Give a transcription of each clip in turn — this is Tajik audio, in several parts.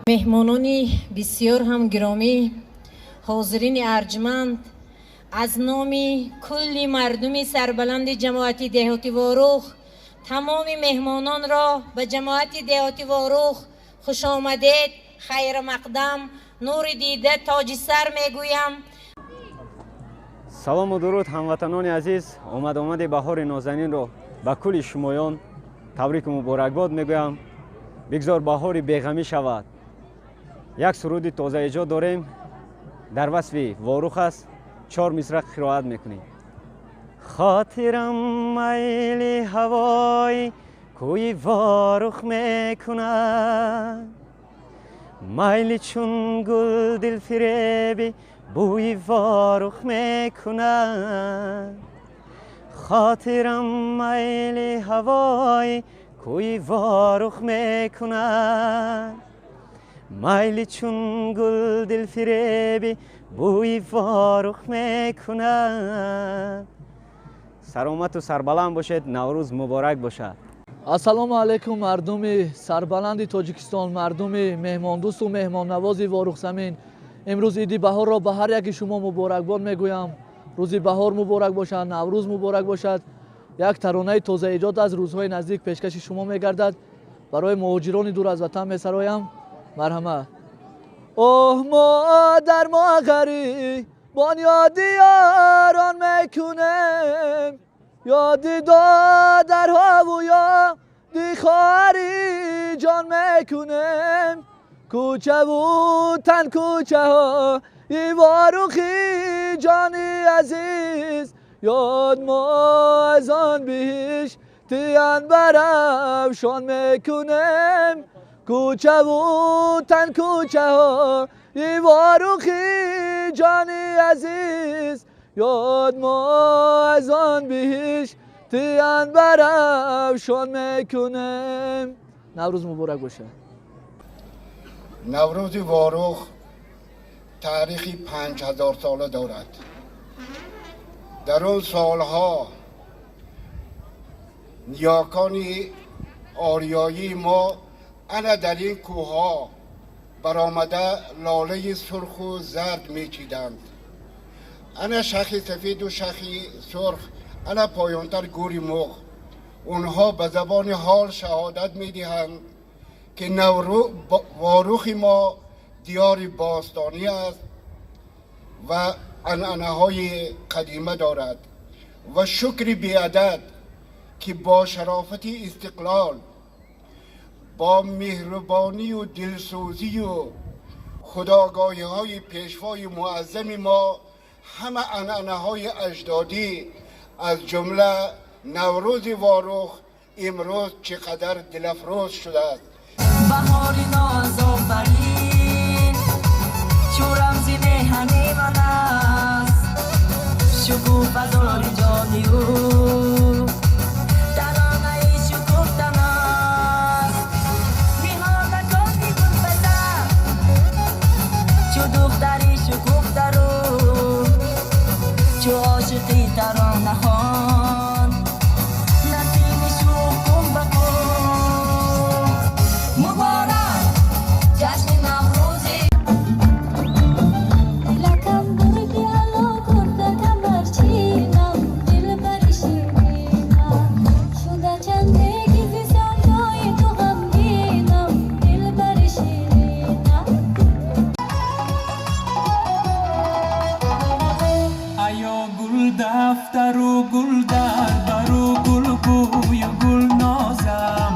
Меҳмонони бисёр ҳам гиромӣ, ҳозирини арҷманд, аз номи кулли мардуми сарбаланди ҷамоати деҳоти Ворух тамоми меҳмононро ба ҷамоати деҳоти Ворух хуш омадед, хайрмақдам, нури дида, тоҷи сар мегӯям. Салому дуруд, ҳамватанони азиз! Омад-омади баҳори нозанинро ба кулли шумоён табрику муборакбод мегӯям. Бигзор баҳори беғамӣ шавад. Як суруди тозаэҷод дорем, дар васфи Ворух аст, чор мисра қироат мекунем. Хотирам майли ҳавои кӯи Ворух мекунад, майли чун гул дилфиреби бӯи Ворух мекунад. Хотирам майли ҳавои кӯи Ворух мекунад, майли чун гул дилфиреби бӯи Ворух мекунад. Саломату сарбаланд бошед, Наврӯз муборак бошад. Ассалому алайкум, мардуми сарбаланди Тоҷикистон, мардуми меҳмондӯсту меҳмоннавози Ворухзамин. Имрӯз иди баҳорро ба ҳар яки шумо муборакбод мегӯям. Рӯзи баҳор муборак бошад, Наврӯз муборак бошад. Як таронаи тозаэҷод аз рӯзҳои наздик пешкаши шумо мегардад. Барои муҳоҷирони дур аз ватан месароям. Марҳамат. Оҳ, модар, мо ғарибон ёди ёрон мекунем, ёди додарҳову ёди хоҳари ҷон мекунем. Кӯчаву тан кӯчаҳои Ворухи ҷони азиз, ёд мо аз он биҳишти анбарафшон мекунем. Кӯчаву тан кӯчаҳои Ворухи ҷони азиз, ёд мо аз он биҳишти анбарафшон мекунем. Наврӯз муборак бошад. Наврӯзи Ворух таърихи 5000 сола дорад. Дар он солҳо ниёкони ориёии мо ана дар ин кӯҳҳо баромада, лолаи сурху зард мечиданд. Ана шахи сафеду шахи сурх, ана поёнтар гӯри муғ. Онҳо ба забони ҳол шаҳодат медиҳанд, ки Ворухи мо диёри бостонӣ аст ва анъанаҳои қадима дорад. Ва шукри беадад, ки бо шарофати истиқлол, бо меҳрубонию дилсӯзию худогоҳиҳои пешвои муаззами мо ҳама анъанаҳои аҷдодӣ, аз ҷумла Наврӯзи Ворух, имрӯз чӣ қадар дилафрӯз шудааст. Баҳори нозофарин чу рамзи меҳани ман аст, шукуфадори ҷони ӯ таронаи шукуфтан аст. Ниҳолакони гулбаза чу духтари шукуфтару, чу ошиқи таронахон, насими шӯх кун ба кун. Муборак ҷашни Наврӯзи. Дилакам бурди ало, курдакам барчинам, дилбари ширинам, шуда чанде зи савдои ту ғамгинам, дилбари ширинам. Аё гулдафтару гулдарбару гулбӯю гулнозам,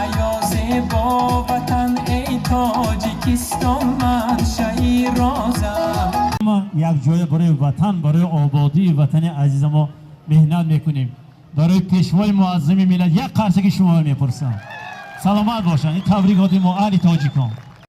аё зебо ватан, эй Тоҷикистон, маншаи розам. Ма якҷоя барои ватан, барои ободии ватани азиза мо меҳнат мекунем. Барои пешвои муаззами миллат як қарсаки шумо мепурсам. Саломат бошанд. Ин табрикоти мо, аҳли тоҷикон.